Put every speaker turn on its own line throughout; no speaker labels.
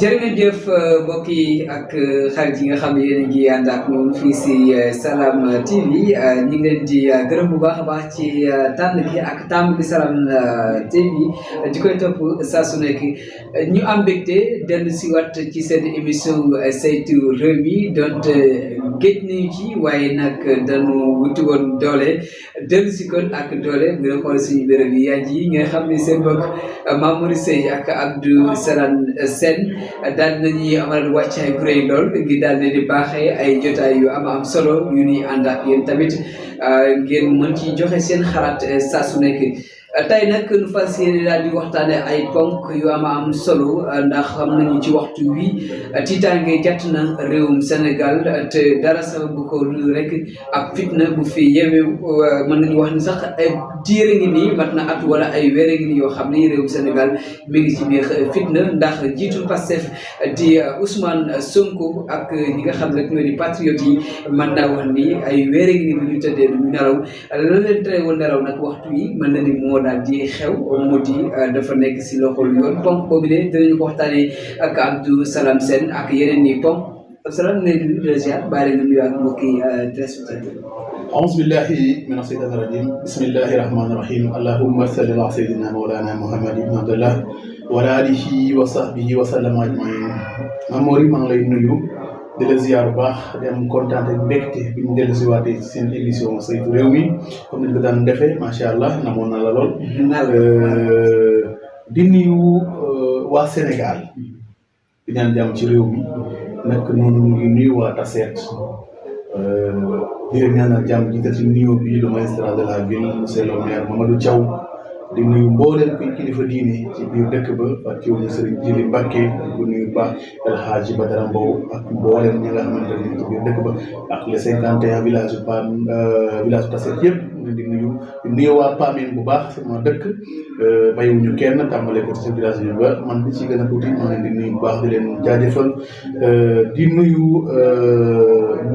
jërë ngeen jëf mbokk yi ak xarit yi nga xam ne yéen a ngi ànd ak ñun fii si Salam TV ñu ngi leen di gërëm bu baax a baax ci tànn gi ak tàmm bi Salam TV di koy topp saa su nekk ñu am mbégte dellu si waat ci seen émission saytu réew mi donte géej nañu ci waaye nag dañu wuti woon doole dellu si kon ak doole bu nga xool suñu béréb yi yaay yi nga xam ne seen mbokk Mamour Seye ak Abdou Salam Sène daal nañuy amal wàccaay bu rëy lool ngir daal di baaxee ay jotaay yu am solo yu ñuy ànd ak yéen tamit ngeen mën ci joxe seen xalaat saa su nekk. tey nag nu fas yéene daal di waxtaane ay ponk yu am solo ndax xam nañu ci waxtu wi tiitaange jàtt na réewum Sénégal te dara sababu ko lu rek ak fitna bu fi yewe mën nañu wax ni sax ay diire ngi nii mat na at wala ay wére ngi nii yoo xam ni réewum Sénégal mi ngi ci biir fitna ndax jiitul Pastef di Ousmane Sonko ak ñi nga xam rek ñoo di patriote yi mën naa wax ni ay wére ngi nii bu ñu tëddee du ñu nelaw la leen tere woon nelaw nag waxtu yi mën na ni moo daal di xew moo di dafa nekk si loxol yoon ponk boobu de dinañu ko waxtaanee ak Abdou Salam Sène ak yeneen ni ponk Salam ne di ziar bàyyi nga nuyu ak mbokki téléspectateur.
أعوذ بالله من الشيطان الرجيم بسم الله الرحمن الرحيم اللهم صل على سيدنا مولانا محمد بن عبد الله وعلى آله وصحبه وسلم أجمعين. Mamour maa ngi lay nuyu di la ziar bu baax di am kontaan ak mbégte bi ñu dellusiwaatee ci seen émission saytu réew mi comme ni ñu ko daan defee macha allah namoon na la lool. di nuyu waa Sénégal di ñaan jàmm ci réew mi nag noonu ñu ngi nuyu waa Tassette. di leen ñaanal jàmm jiital ci nuyoo bi le magistrat de la ville monsieur le maire Mamadou Thiaw di nuyu mbooleem kuy kilifa diine ci biir dëkk ba ak ci wuñu Serigne Djili Mbacké di nuyu baax El Hadji Badara Mbow ak mbooleem ñi nga xamante ne ci biir dëkk ba ak les 51 villages village Tassette yëpp di nuyu waa Pamine bu baax sama dëkk bàyyiwuñu kenn tàmbale ko ci village yi ba man bi ci gën a tuuti maa leen di nuyu bu baax di leen jaajëfal di nuyu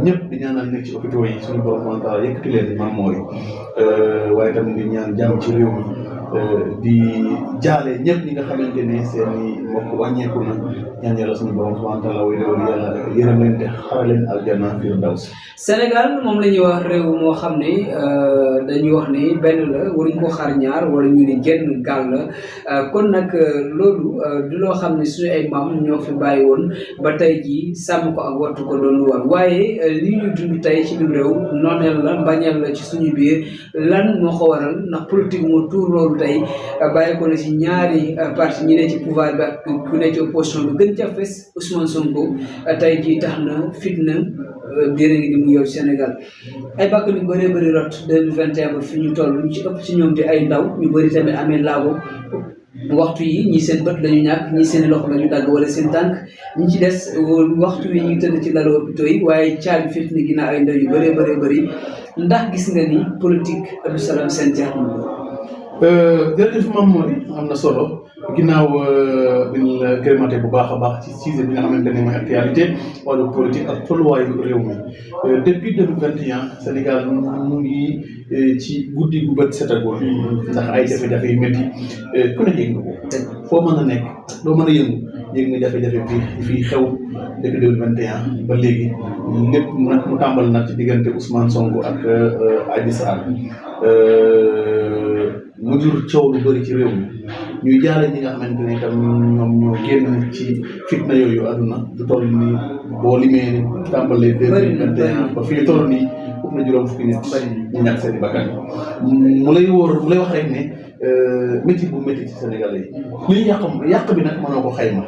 ñëpp di ñaanal nekk ci hôpitaux yi suñu borom subhanahu wa taala yëkkati leen maam mooy waaye tamit di ñaan jàmm ci réew mi di jaale ñëpp ñi nga xamante ne seen i mbokk wàññeeku na ñaan yàlla suñu borom subhanahu wa taala way loolu yàlla yërëm leen te xaral leen aljanna firdaws.
Sénégal moom la ñuy wax réew moo xam ne dañuy wax ni benn la waruñ ko xar ñaar wala ñu ne genn gaal la kon nag loolu du loo xam ne suñu ay maam ñoo fi bàyyi woon ba tey jii sàmm ko ak wattu ko doon lu war waaye li ñu dund tey ci biir réew nooneel la mbañeel la ci suñu biir lan moo ko waral ndax politique moo tuur loolu tey bàyyi ko na ci ñaari parti ñi ne ci pouvoir bi ak ku ne ci opposition bi gën ca fes Ousmane Sonko tey jii tax na fitna biir ngi ni mu yow Sénégal ay bàkk yu bëree bëri rot 2021 ba fi ñu toll ñu ci ëpp ci ñoom di ay ndaw ñu bëri tamit amee laago waxtu yi ñi seen bët lañu ñàkk ñi seen loxo lañu dagg wala seen tànk ñi ci des waxtu yi ñu tëdd ci lalu hôpitaux yi waaye caabi fitna gi na ay ndaw yu bëree bëri ndax gis nga ni politique Abdou Salam Sène jeex na.
jërëjëf Mamour am na solo ginnaaw bi ñu la gërëmate bu baax a baax ci sujet bi nga xamante ne mooy actualité wàllu politique ak tolluwaayu réew mi depuis 2021 Sénégal mu ngi ci guddi gu bët setagul ndax ay jafe-jafe yu métti ku ne yëg nga ko foo mën a nekk doo mën a yëg nga jafe-jafe bi fii xew depuis 2021 ba léegi lépp nag mu tàmbal nag ci diggante Ousmane Sonko ak Adji Sarr mu jur coow lu bëri ci réew mi ñuy jaale ñi nga xamante ne itam ñoom ñoo génn ci fitna yooyu àdduna du toll nii boo limee tàmbalee 2021 ba fii toll nii ëpp na juróom fukki nit ñu ñàkk seen i bakkan mu lay wax rek ne métti bu métti ci Sénégalais yi li ñu yàq bi nag mënoo ko xayma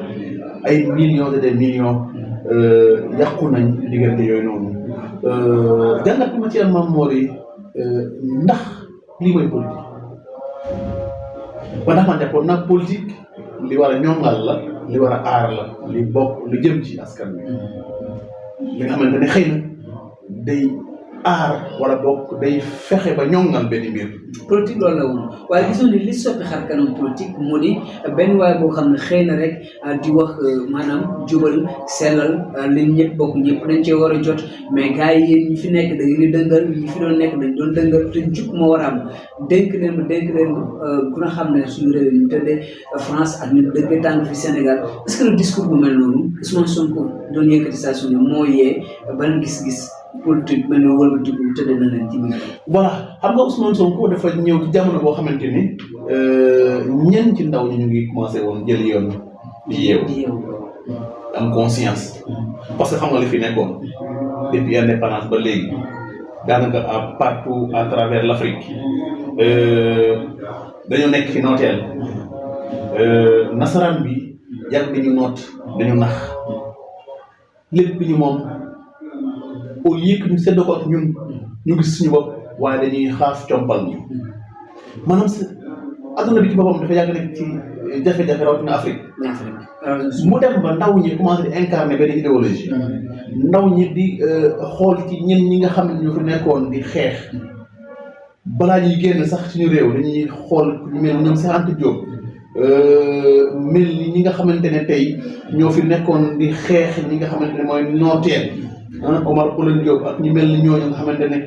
ay millions et des millions yàqu nañ diggante yooyu noonu jàngat bi ma ci am Mamour yi ndax lii mooy politique ba ndax man jàppoon nag politique li war a ñoŋal la li war a aar la li jëm ci askan wi li nga xamante ne xëy na day aar wala bokk day fexe ba ñongal benn mbir.
politique loolu la woon waaye gisoon ni li soppi xar kanam politique moo di benn waay boo xam ne xëy na rek di wax maanaam jubal sellal li ñëpp bokk ñëpp dañ cee war a jot mais gars yi yéen ñi fi nekk da ngeen di dëngal ñi fi doon nekk dañ doon dëngal te jub moo war a am dénk leen ku na xam ne suñu réew ñu tëddee France ak ñu dëgg tàng fi Sénégal est-ce que le discours bu mel noonu Ousmane Sonko doon yëkkati saa su ne moo yee ban gis-gis politique mel ne wëlbatiku tëdd na leen ci biir.
voilà xam nga Ousmane Sonko dafa ñëw ci jamono boo xamante ni ñenn ci ndaw ñi ñu ngi commencé woon jël yoon di yeewu am conscience parce que xam nga li fi nekkoon depuis indépendance ba léegi daanaka partout à travers l'Afrique dañoo nekk ci nooteel nasaraan bi yàgg dañu noot dañu nax lépp bi ñu moom au lieu que ñu séddoo ko ak ñun ñu gis suñu bopp waaye dañuy xaaf compal ñu maanaam adduna bi ci boppam dafa yàgg nekk ci jafe-jafe rawatina Afrique mu dem ba ndaw ñi commencé di incarner benn idéologie ndaw ñi di xool ci ñen ñi nga xam ne ñu fi nekkoon di xeex balaa ñuy génn sax suñu réew dañuy xool ñu mel ni ñoom Cheikh Anta Diop mel ni ñi nga xamante ne tey ñoo fi nekkoon di xeex ñi nga xamante ne mooy nooteel Omar Polen Diop ak ñu mel ni ñooñu nga xamante ne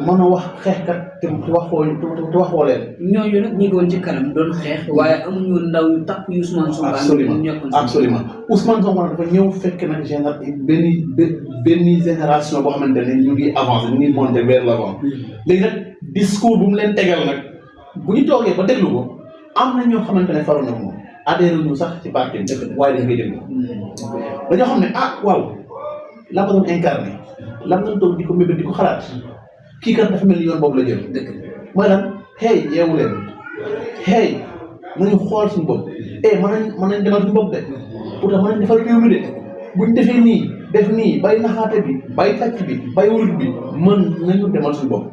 mën a wax xeexkat te waxoo leen.
ñooñu nag ñi ngi woon ci kanam doon xeex waaye amuñu woon ndaw yu takk yu Ousmane Sonko.
absolument Ousmane Sonko nag dafa ñëw fekk nag benn génération boo xamante ne ñu ngi avancé ñu ngi monté vers l'avant léegi nag discours bu mu leen tegal nag bu ñu toogee ba déglu ko am na ñoo xamante ne faroon na moom adhéré ñu sax ci parti bi waaye dañ koy déglu dañoo xam ne waaw la ma doon incarné la ma doon toog di ko mébét di ko xalaat kii kat dafa mel ni yoon boobu la jël mooy lan yeewu leen nañu xool suñu bopp mën nañ demal suñu bopp de pourtant mën nañ defal réew mi de buñ defee nii def nii bay naxaate bi bay tàcc bi bay wulut bi mën nañu demal suñu bopp.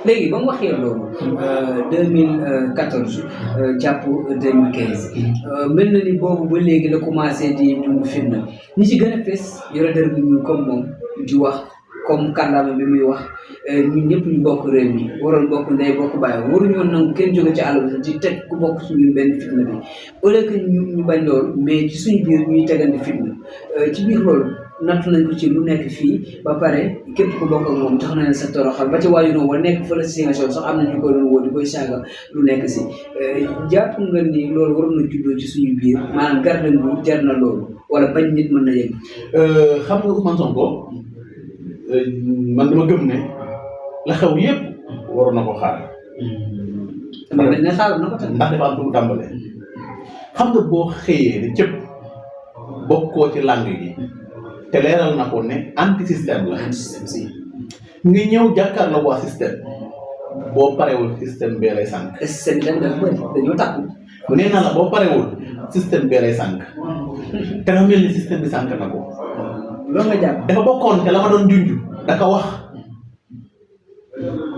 léegi ba mu waxee loolu 2014 jàpp 2015 mel na ni boobu ba léegi la commencé di dund fitna ñi ci gën a fees yore dër bu ñu comme moom di wax comme kàllaama bi muy wax ñun ñëpp ñu bokk réew mi waroon bokk ndey bokk bàyyi waruñu woon nangu kenn jóge ci àll bi di teg ku bokk suñu benn fitna bi au lieu que ñu bañ loolu mais ci suñu biir ñuy tegandi fitna ci biir loolu nattu nañ ko ci lu nekk fii ba pare képp ku bokk ak moom tax na sa toroxal ba ci waayu noonu wa nekk fële si nga sax am na ñu ko doon woo di koy saaga lu nekk si jàpp nga ni loolu waroon na juddoo ci suñu biir maanaam garde nguur jar na loolu wala bañ nit mën na yëg.
xam nga Ousmane Sonko man dama gëm ne la xew yëpp waroon na ko xaar.
ndax dañ ne xaaral na ko tamit.
ndax dafa am fu mu tàmbalee xam nga boo xëyee ne cëpp bokkoo ci làng gi. te leeral na ko ne anti système la. nga ñëw jàkkaarloo waa système boo parewul système bee lay sànq.
système bi dafa bëri dañoo takku.
nee naa la boo parewul système bee lay sànq te nga mel ni système bi sànq na ko.
loolu nga jàpp
dafa bokkoon te la ma doon junj da ko wax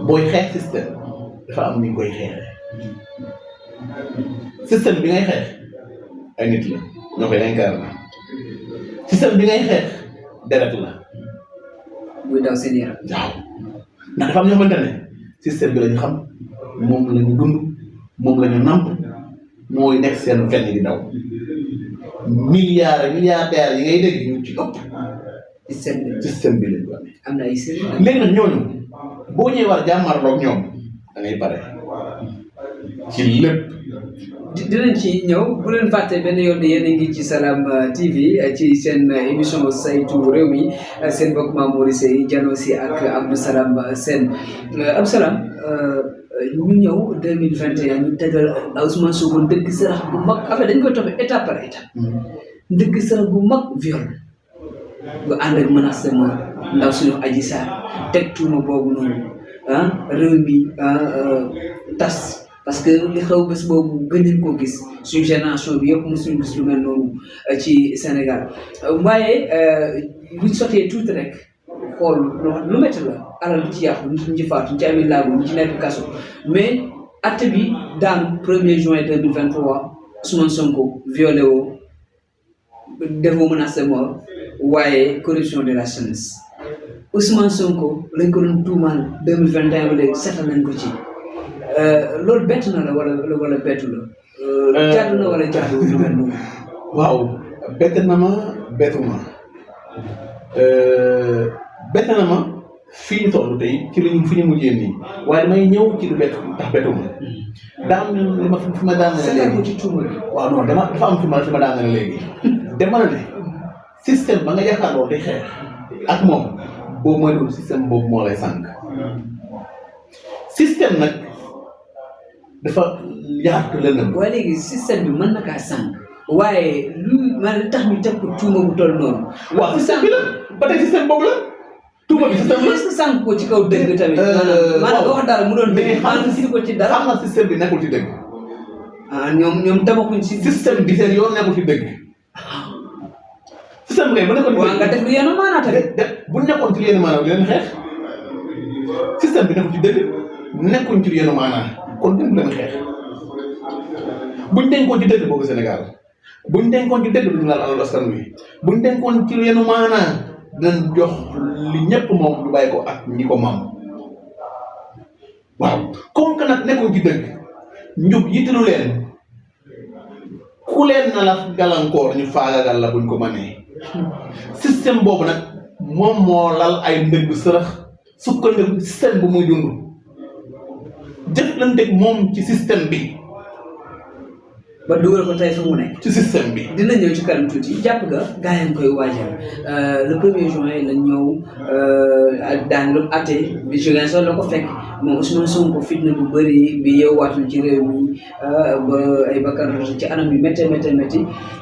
booy xeex système dafa am ni koy xeexee système bi ngay xeex ay nit la ñoo koy incarné système bi ngay xeex deret la.
buy daw seen yaram.
waaw ndax dafa am ñoo xamante ne système bi la ñu xam moom la ñu dund moom la ñu namp mooy nekk seen fenn di daw milliardaires yi ngay dégg ñu ci ëpp. système bi lañ ko amee.
am na ay sëriñ.
léegi nag ñooñu boo ñëwee war a jàmmarloog ñoom da ngay pare ci lépp.
dinañ ci ñëw bu leen fàtte benn yoon yéen a ngi ci Salam TV ci seen émission saytu réew mi seen mbokk Mamour Seye Diano si ak Abdou Salam Sène Abdou Salam ñu ñëw 2021 ñu tegal Ousmane Sonko ndëgg sarax bu mag affaire dañ koy toppee étape par étape ndëgg sarax bu mag viol bu ànd ak menace de mort ndaw suñu Adji Sarr teg tuuma boobu noonu réew mi tas. parce que li xew bés boobu gën nañ koo gis suñu génération bi yëpp mosuñu gis lu mel noonu ci Sénégal waaye buñ sotee tuuti rek xool lu métti la alal bi ci yàqu ñu ci faatu ñu ci ami laago ñu ci nekk kaso mais acte bi daanu 1er juin 2023 Ousmane Sonko violé woo defoo menace de mort waaye corruption de la jeunesse Ousmane Sonko lañ ko doon tuumaal 2021 ba léegi seetal nañ ko ci loolu bett na la wala bettu la. jaadu na wala jaadu lu mel noonu.
waaw bett na ma bettu ma bett na ma fii ñu toll tey ci lu ñu fi ñu mujjee nii waaye damay ñëw ci lu bett tax bettu ma daa am li ma fi ma daan ne léegi
ci tuuma bi.
waaw non dafa am fi ma daan ne léegi dama ne système ba nga yaakaarloo di xeex ak moom boobu mooy doon système boobu moo lay sànq système nag dafa yaatu lëndëm.
waaye léegi système bi mën na kaa sànq waaye li tax ñu teg ko tuuma bu toll noonu.
waaw système bi la ba tey système boobu la. tuuma bi système la
est-ce que sànq ko ci kaw dëgg tamit. maanaam nga wax daal mu doon dëgg. maanaam si ko ci dara
xam na système bi nekkul ci dëgg.
ah ñoom tabaxuñ si.
système bi seen yoon nekkul ci dëgg. système bi bu nekkoon ci dëgg.
waaw nga def lu yéen a maanaa tamit.
bu nekkoon ci lu yéen a maanaa di leen xeex système bi nekkul ci dëgg nekkuñ ci lu yéen a maanaa kon dem leen xeex buñ denkoon ci dëgg boobu Sénégal buñ denkoon ci dëgg duñu laal alal askan wi buñ denkoon ci lu yéen a maanaa dinañ jox li ñëpp moom du bàyyi ko ak ñi ko moom waaw comme que nag nekkuñ ci dëgg njub yittilu leen ku leen na la gàllankoor ñu faagagal la buñ ko mënee système boobu nag moom moo lal ay ndëgg sërëx sukkandiku système bu muy dund jëflanteeg moom ci système bi.
ba dugal ko tey fa mu nekk.
ci système bi.
dina ñëw ci kanam tuuti jàpp ga gaa yi koy waajal le 1er juin la ñëw daan lu atte bi jógee sax la ko fekk moom Ousmane Sonko fitna bu bëri bi yeewaatul ci réew mi ba ay bakkan ci anam yu méttee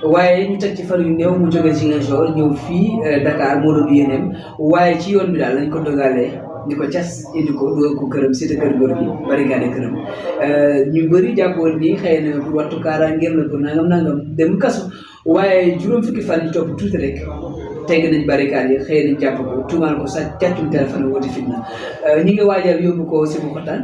waaye ñu teg ci fan yu néew mu jógee Ziguinchor ñëw fii Dakar moo doon yéeneem waaye ci yoon bi daal lañ ko dogalee. di ko cas indi ko dugal ko këram cité kër góor gi barricade këram ñu bëri jàppoon ni xëy na pour wattu kaaraangeem la pour nangam dem kaso waaye juróom fukki fan yi topp tuuti rek tegg nañ barricade yi xëy nañ jàpp ko tuumaal ko sax càccum téléphone woote fitna ñi ngi waajal yóbbu ko si bu xotaan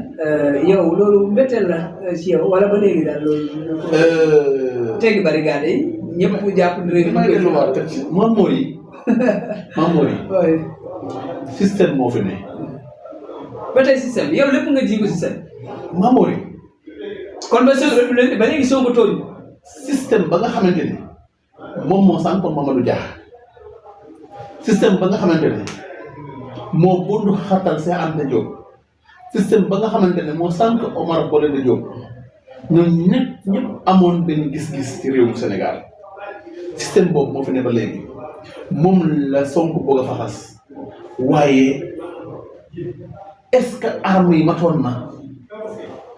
yow loolu mbetteel la ci yow wala ba léegi daal loolu tegg barricade yi ñëpp jàpp réew mi
Mame Mory système moo fi ne.
ba tey système yow lépp nga ji ko système.
Mame Mory.
kon ba léegi soo ko tooñ.
système ba nga xamante ne moom moo sànkoon Mamadou Dia système ba nga xamante ne moo bundu xatal Cheikh Anta Diop système ba nga xamante ne moo sànk Omar Blondin Diop ñooñu ñëpp amoon benn gis-gis ci réewum Sénégal système boobu moo fi ne ba léegi moom la Sonko bëgg a faxas waaye est-ce que armes yi matoon na.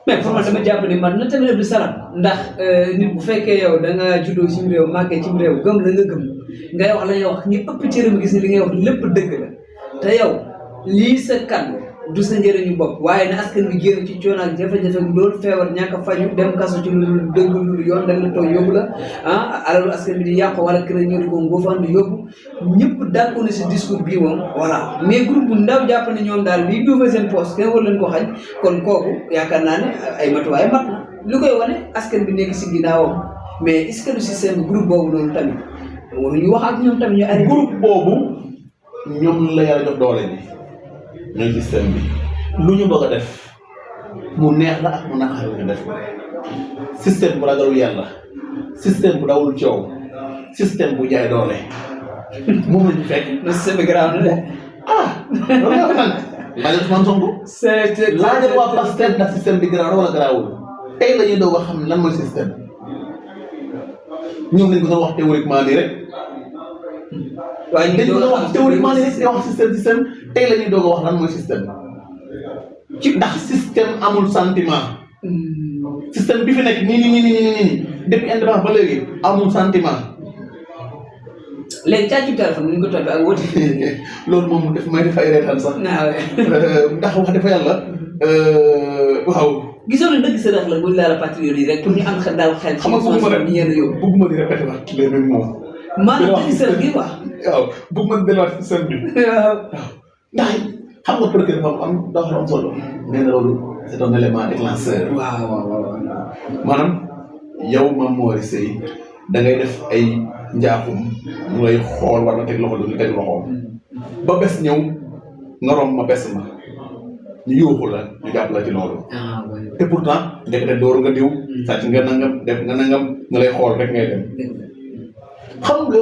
mais pour man dama jàpp ni man na tamit du salam ndax nit bu fekkee yow da nga juddoo ci réew màggee ci réew gëm la nga gëm ngay wax la ñuy wax ñi ëpp ci réew mi gis ni li ngay wax lépp dëgg la te yow lii sa kàddu du sa njëriñu bopp waaye na askan bi génn ci coono ak jafe-jafe loolu feebar ñàkk a faju dem kaso ci lu dëgg lu yoon dañ la toog yóbbu la alalu askan bi di yàqu wala kër ñëw di ko ngóofaan di yóbbu ñëpp d'accord na si discours bii moom voilà mais groupe bu ndaw jàpp ne ñoom daal bii duufee seen poste kenn war leen ko xañ kon kooku yaakaar naa ne ay matuwaay mat na lu koy wane askan bi nekk si ginnaawam mais est-ce que du système groupe boobu noonu tamit waruñu wax ak ñoom tamit ñu arrêté
groupe boobu ñoom la yàlla jox doole bi ñooy système bi lu ñu bëgg a def mu neex la ak mu naqari nga def ko système bu ragalul yàlla système bu dawul coow système bu jaay doole moom la ñu fekk.
na système bi garaaw na de.
loolu yaa ko naan laajal Ousmane Sonko. laajal waa Pastef ndax système bi garaaw na wala garaawul tey la ñuy doog a xam lan mooy système ñoom lañ ko doon wax théoriquement nii rek.
waaye ñu
dañ ko wax théoriquement nii rek di wax système tey la ñuy doog a wax lan mooy système ci ndax système amul sentiment système bi fi nekk nii depuis indépendance ba léegi amul sentiment.
léegi càccu téléphone ni ñu ko toppee ak wóote.
loolu moom daf may def ay reetaan sax. ndax wax dafa yàlla waaw.
gisoo ne dëgg sa def la buñ laal patriote yi rek pour ñu am xel daal xel.
xam nga bëgguma di répété waat les mêmes mots.
maanaam dëgg sa gi wax.
waaw bëgguma di delluwaat ci seen bi. waaw ndax xam nga procureur dafa am solo. nee na loolu c'est un élément déclencheur.
waaw.
maanaam yow Mame Mory Seye da ngay def ay njaaxum mu lay xool war na teg loxo du teg loxoom ba bés ñëw nga rom ma bés ma ñu yóoxu la ñu jàpp la ci loolu te pourtant ndekete dooru nga diw sàcc nga nangam def nga nangam nga lay xool rek ngay dem xam nga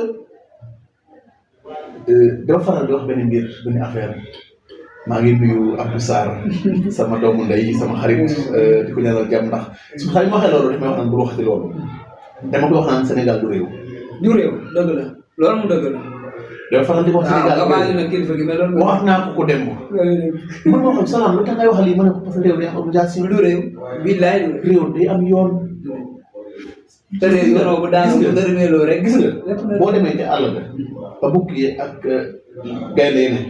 dafa faral di wax benn mbir benn affaire maa ngi nuyu Abdou Sarr sama doomu ndey sama xarit di ko ñaanal jàmm ndax su xarit ma waxee loolu daf may wax naan bu waxati loolu dama koy wax naan Sénégal du réew.
du réew dëgg la loolu mu dëgg la.
dafa faral di wax Sénégal
waaw waaw na kilifa gi mais loolu.
wax naa ko ko démb. man ma xam salaam lu tax ngay wax lii ma ne ko parce que réew day am organisation.
du réew billaay du
réew day am yoon.
te réew yoonoo bu daanoo bu dërëmeeloo rek.
gis nga boo demee ca àll ba ba bukki ak gaynde yi ne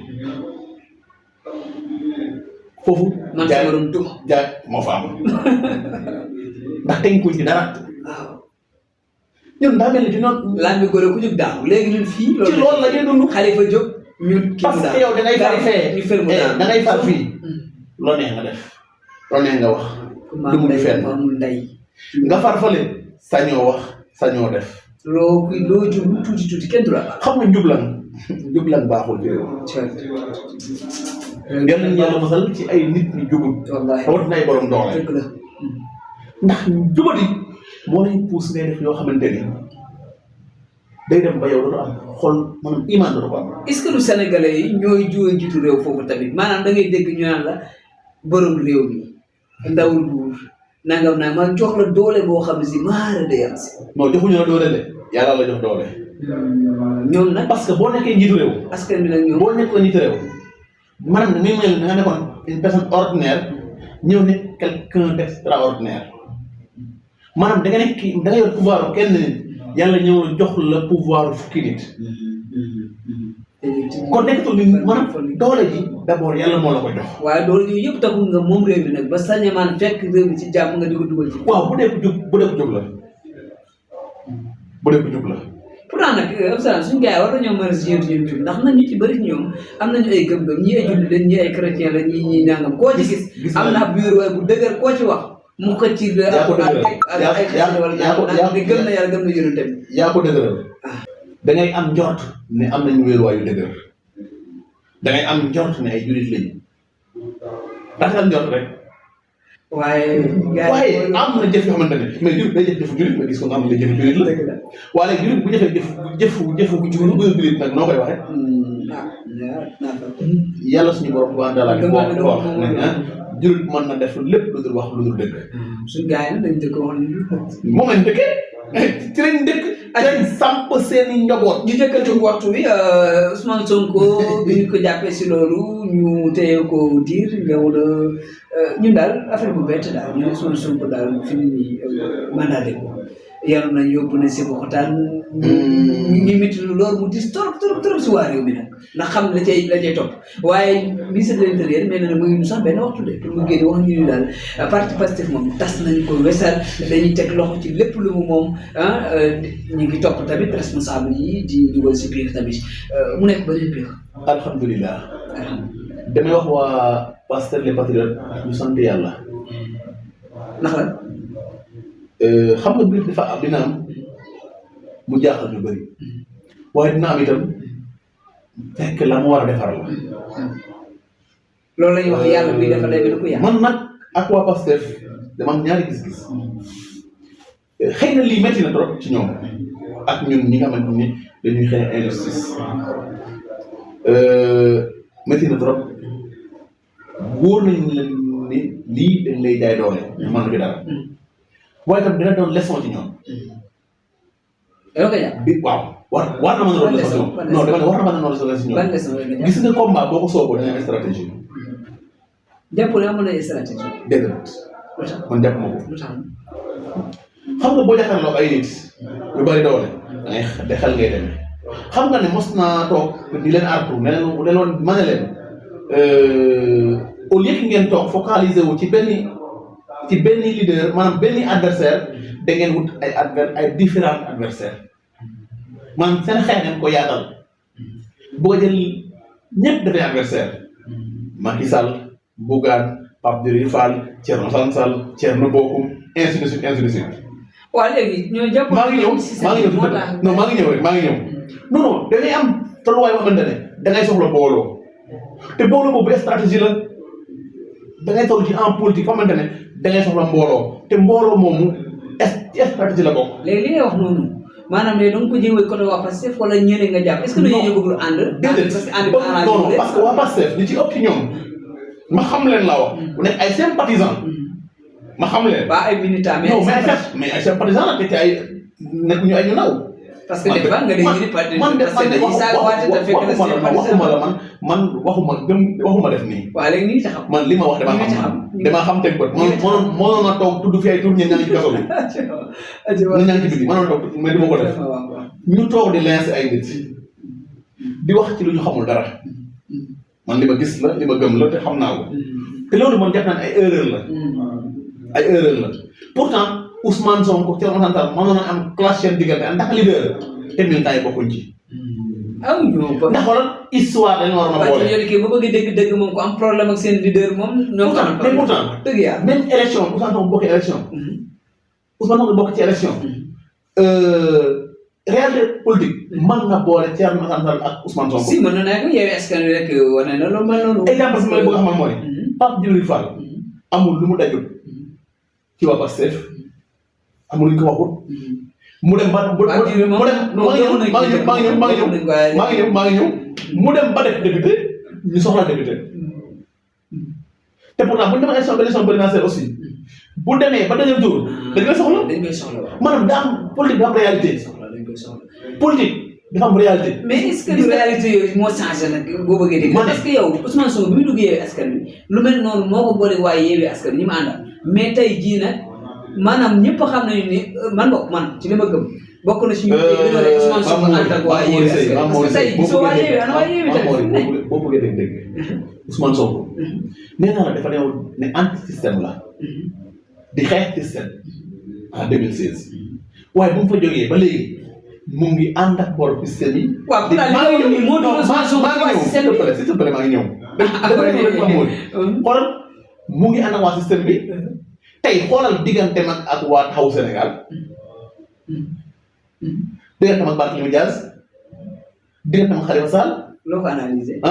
foofu.
man si waroon tux
jaay moo fa am ndax tënkuñ ci dara.
waaw.
ñun daa mel ni ci noonu.
lambi góor ku jóg daaw léegi ñun fii.
ci loolu la ñuy dund.
Xalifa jóg ñun. kii
parce que yow da ngay far fee
ñu fër mu daal
da ngay far fii. loo neex nga def. loo neex nga wax. lu mu fenn
maamul ndey.
nga far fële sañoo wax sañoo def.
loo jub tuuti tuuti kenn du la.
xam nga njublan baaxul ci réew. yal nañu yàlla mosal ci ay nit ñi jubut.
wallaahi
rawatina ay borom doole.
dëgg la.
ndax jubati moo lay pousse ngay def yoo xamante ni day dem ba yow dootu am xol maanaam iman dootu ko am.
est-ce que lu Sénégalais yi ñooy jiw jiitu réew foofu tamit maanaam da ngay dégg ñu naan la borom réew mi ndawul buur nangam naa ma jox la doole boo xam ne si maara day am si.
non joxuñu la doole de yàlla la jox doole.
ñoom nag.
parce que boo nekkee njiitu réew.
askan bi nag ñoom
boo nekkoon njiitu réew. maanaam ni muy mel da nga nekkoon une personne ordinaire ñëw nekk quelqu'un d'extraordinaire maanaam da nga nekk da nga yor pouvoir kenn nit yàlla ñëw jox la pouvoir fukki nit. kon nekkatul ni maanaam doole ji d'abord yàlla moo la ko jox.
waaye doole ji yëpp taxul nga moom réew mi nag ba sañ a maan fekk réew mi ci jàmm nga di ko dugal ci.
waaw bu dee ko jub la bu dee ko jub la.
pourtant nag Abdoulaye suñu gars yi war nañoo mën a si ñoom jub ndax nag ñu ci bëri ñoom am nañu ay gëm-gëm ñii ay jullit lañ ñii ay chrétien la ñii nangam koo ci gis. am na ab biir waaye bu dëgër koo ci wax mu ko ci.
yaa ko dëgëral
gëm na yàlla gëm na yonent bi.
yaa ko dëgëral. da ngay am njort ne am nañu wéeruwaayu dëgër da ngay am njort ne ay jullit lañu rafetal njort rek. waaye am na jëf yoo xamante ne mais jullit day jëf jëfu jullit nga gis ko nga xam ne jëfu jullit la. waaye jullit bu jëfee jëfu bu jullit nag noo koy waxee. yàlla suñu borom bu àndal ak wax jullit mën na def lépp lu dul wax lu dul dëgg.
suñu gars yi nag dañu dëkk wax
moom lañ dëkkee ci lañ dëkk. dañ samp seeni njaboot.
ñu jëkkante waxtu bi Ousmane Sonko bi ñu ko jàppee si loolu ñu téye ko diir ñëw na ñun daal affaire bu bett daal ñu ne Ousmane Sonko daal fi mu nii mandaté ko yar nañ yóbbu na si waxtaan. ñu métti loolu mu dis trop si waa réew mi nag ndax xam la cay topp waaye ministre de l'intérieur mel na ne muy sax benn waxtu de pour mu génn wax ñu daal parti Pastef moom tas nañu ko wesal dañuy teg loxo ci lépp lu mu moom ñu ngi topp tamit responsable yi di dugal si biir tamit mu nekk ba leen biir.
alhamdulilah. damay wax waa Pastef les patriotes ñu sant yàlla.
ndax la.
xam nga biir dafa am dina am mu jaaxal ñu bëri waaye dina am itam fekk la mu war a defar la.
loolu la ñuy wax yàlla buy defar lay mel ko yàlla.
man nag ak waa Pastef dama am ñaari gis-gis xëy na lii métti na trop ci ñoom ak ñun ñi nga xamante ni dañuy xëy na injustice métti na trop wóor nañu leen ni lii dañ lay jaay doole. mën na ci dara. waaye itam dina doon leçon ci ñoom. bi waaw war na mën a doon leçon ci ñoom. non dama ne war na mën a doon leçon ci ñoom. gis nga combat boo ko sooboo da ngay am stratégie.
jàpp ne amoon na stratégie.
dégg nga man jàpp ma ko. xam nga boo jàkkaarloo ay nit yu bari doole da ngay xel ngay demee. xam nga ne mos naa toog di leen artu ne leen ma ne leen au lieu que ngeen toog focaliser wu ci benn leader maanaam benn adversaire da ngeen wut ay différents adversaires maanaam seen xeex ngeen ko yaatal boo jël ñëpp dafay adversaire Macky Sall Bougane Pape Djibril Fall Thierno Alassane Sall Thierno Bocoum ainsi de suite
waaw léegi ñoo jàpp.
maa ngi ñëw non maa ngi ñëw rek maa ngi ñëw. non da ngay am tolluwaay boo xamante ne da ngay soxla booloo te booloo boobu stratégie la da ngay toll ci en politique foo xamante ne da ngay soxla mbooloo te mbooloo moomu stratégie la bokk.
léegi li ngay wax noonu maanaam léegi da nga ko jëwee côté waa Pastef wala ñeneen nga jàpp est-ce que dañoo bëgg lu ànd.
déedéet
parce que ànd bi arrangé
non parce que waa Pastef li ci ëpp ci ñoom ma xam leen laa wax bu nekk ay sympathisants ma xam leen.
ba ay militants
mais ay sympathisants la te ci ay nekkuñu ay ñu naw.
parce que des fois nga dégg ni parti
man waxuma def nii.
waaw léegi nii taxaw.
man li ma wax damaa xam teg bët. mënoon na toog tudd fi ay tur ñenn ñaa ngi ci kaso bi. ñenn ñaa ngi ci biti mënoon na toog mais du ma ko def. ñu toog di lancer ay nit di wax ci lu ñu xamul dara man li ma gis la li ma gëm la te xam naa ko te loolu man jàpp naa ne ay erreur la. ay erreur la pourtant Ousmane Sonko Thierno Alassane Sall mënoon na am clash seen diggante ndax leader te militants yi bokkuñ ci. ndax xoolal histoire dañu war a boole.
waaw ci bu bëgg dégg moom ku am problème ak seen leader moom. ñoo xam
mais pourtant
dëgg yàlla
même élection Ousmane Sonko bokk élection. Ousmane Sonko bokk ci élection. réalité politique mën na boole Thierno Alassane Sall ak Ousmane Sonko.
si mën na nekk Yewwi Askan Wi rek wane na lu mel noonu.
exemple bi ma bëgg a xamal mooy. Pape Djibril Fall amul lu mu dajul ci waa Pastef amul lu ñu ko waxut. mu dem ba mu ñëw mu dem ba def député ñu soxla député te pourtant bu ñu demee élection présidentielle aussi bu demee ba deuxième tour dañ koy soxla.
dañ koy soxla waaw
maanaam daa am politique dafa am réalité. politique dafa am réalité.
mais est-ce que réalité yooyu moo changé nag boo bëggee dégg. parce que yow Ousmane Sonko bi mu dugg Yewwi Askan Wi lu mel noonu moo ko boole waaye Yewwi Askan Wi ñi ma àndal mais tey jii nag maanaam ñëpp xam nañu ni man ci li ma gëm. bokk na ci ñu rek Ousmane Sonko ànd ak waa Yewwi Askan Wi parce que tey gisoo waa Yewwi ana waa Yewwi tamit
boo bëggee dégg Ousmane Sonko nee naa la dafa newoon ne anti système la di xeex système en 2016 waaye bu mu fa jógee ba léegi mu ngi ànd ak borom système yi.
waaw pour daal li nga wax nii moo doon Ousmane Sonko waa système bi
s'il te plaît maa ngi ñëw. xoolal mu ngi ànd ak waa système bi tey xoolal digganteem ak waa Taxawu Sénégal. digganteem ak Barthélémy Dias digganteem ak Khalifa Sall.
loo ko analysé.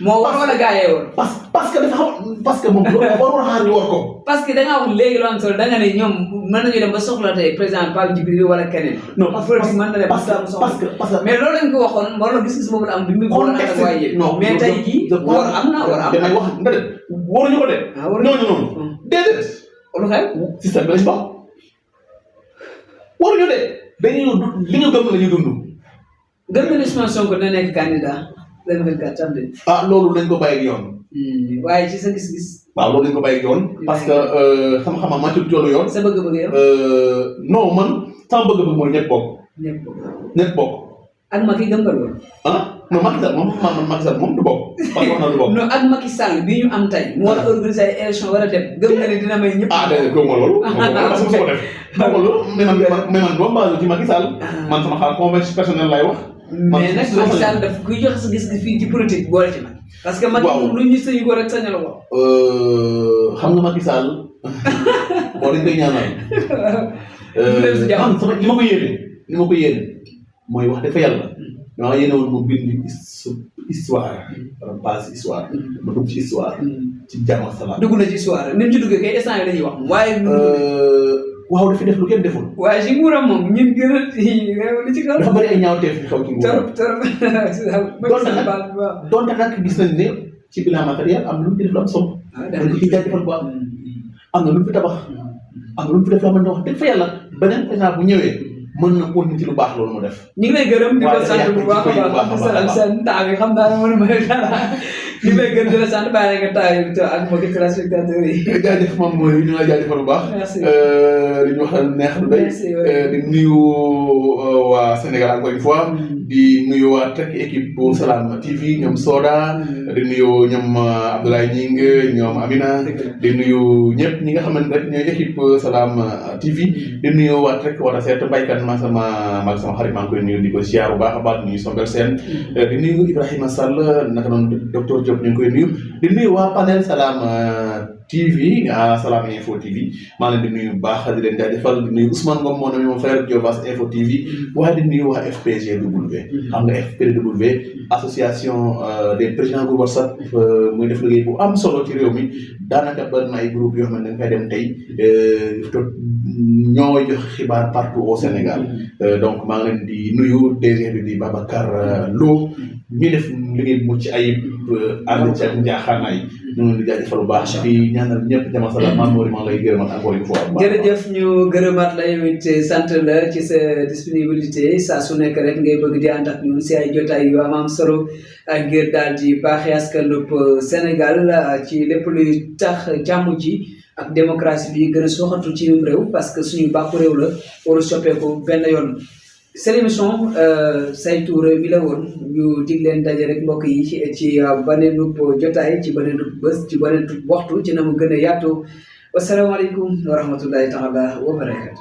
moo
war wala gaa yee woon.
parce que dafa xam parce que moom warul xaar ñu war ko.
parce que da ngaa wax léegi lu am solo da nga ne ñoom mën nañu dem ba soxla tey président Pape Djibril wala keneen.
non
parce que mais loolu lañ ko waxoon wala gis-gis boobu la am bi mu boole ak waa yëpp. mais tey jii war am na war am.
damay wax nga de waruñu ko de. ñooñu noonu déedéet.
lu xew
système bi lañ bokk waruñu de dañuy li ñu gëm la ñu dund.
gëm nga ne Ousmane Sonko dina nekk candidat 2024 am de.
loolu lañ ko bàyyi ak yoon.
waaye ci sa gis-gis.
waaw loolu lañ ko bàyyi ak yoon. parce que xam-xam ma ci toolu yoon.
sa bëgg-bëgg yow.
non man sama bëgg-bëgg mooy ñëpp bokk. ñëpp bokk.
ak Macky gëm nga loolu.
non Macky Sall Macky Sall moom du bokk. parce que wax na du bokk.
non ak Macky Sall bi ñu am tey. mu war a organiser ay élection war a dem gëm nga ne dina may ñëpp.
déedéet gëm ma loolu. parce que su ko def. gëm ma loolu mais man doo basé ci Macky Sall. man sama xalaat conviction personnelle lay wax.
mais nag Macky Sall daf kuy joxe sa gis-gis fii ci politique boole ci nag. parce que Macky moom lu ñu sëñu ko rek sañal ko.
xam nga Macky Sall boo dañ koy ñaanal. man sama li ma ko yéene mooy wax dafa yàlla. dama yéene woon mu bind histoire wala base histoire. ma dugg ci histoire. ci jàmm ak salaam.
dugg na ci histoire ni mu ci duggee kay instant yi dañuy wax waaye.
waaw dafa def lu kenn deful.
waaye si nguuram moom ñun gën a li ci kaw.
dafa bëri ay ñaawteef yu xew ci nguuram. donte nag gis nañ ne ci bilan matériel am na lu mu ci def lu am solo. dañ ko ciy jaajëfal bu am na lu mu fi tabax. am na lu mu fi def loo xamante ne wax dëgg fa yàlla beneen président bu ñëwee mën na continuer ci lu baax loolu mu def.
ñu ngi lay gërëm di ko sant bu baax a baax seen temps bi xam naa ne mënu ma dara ñu ngi lay gërëm di la sant bàyyi nga taay ak mbokki téléspectateurs yi.
jaajëf moom mooy ñu ngi lay jaajëfal bu baax.
merci
li ñu wax neex na doy. di nuyu waa Sénégal encore une fois. di nuyu waa Tek équipe bu Salam TV ñoom Soda. di nuyu ñoom Abdoulaye Ñing ñoom Amina. di nuyu ñëpp ñi nga xamante rek ñooy équipe Salam TV. di nuyu waa Tek wala seet baykat ma sama xarit maa ngi koy nuyu di ko ziar bu baax a baax di nuyu Sombel Sène. di nuyu Ibrahima Sall naka noonu docteur Diop ñu ngi koy nuyu. di nuyu waa panel Salam TV Salam Info TV maa leen di nuyu bu baax di leen jaajëfal di nuyu Ousmane Ngom moo ne mon frère Diobas Info TV waaye di nuyu waa FPGW xam nga FPGW association des présidents groupe WhatsApp muy def liggéey bu am solo ci réew mi daanaka bari na ay groupe yoo xam ne dañ fay dem tey ñoo jox xibaar partout au Sénégal donc maa ngi leen di nuyu DG bi di Babacar Lo ñu def liggéey bu mucc ayib ànd ci ak njaaxaanaay ñu ngi leen di jaajëfal bu baax di ñaanal ñëpp jàmm salaam maa ngi lay gërëmaat encore une fois.
jërëjëf ñu gërëmaat la yow it sant la ci sa disponibilité saa su nekk rek ngay bëgg di ànd ak ñun si ay jotaay yu am solo ngir daal di baaxee askanub Sénégal ci lépp luy tax jàmm ji ak démocratie bi gën a soxatu ci réew parce que suñu bàkku réew la war a soppeeku benn yoon. seen émission saytu réew mi la woon ñu dig leen daje rek mbokk yi ci baneenub jotaay ci baneenub bés ci baneenub waxtu ci na mu gën a yaatu wasalaamaaleykum wa rahmatullahi taala wa barakatu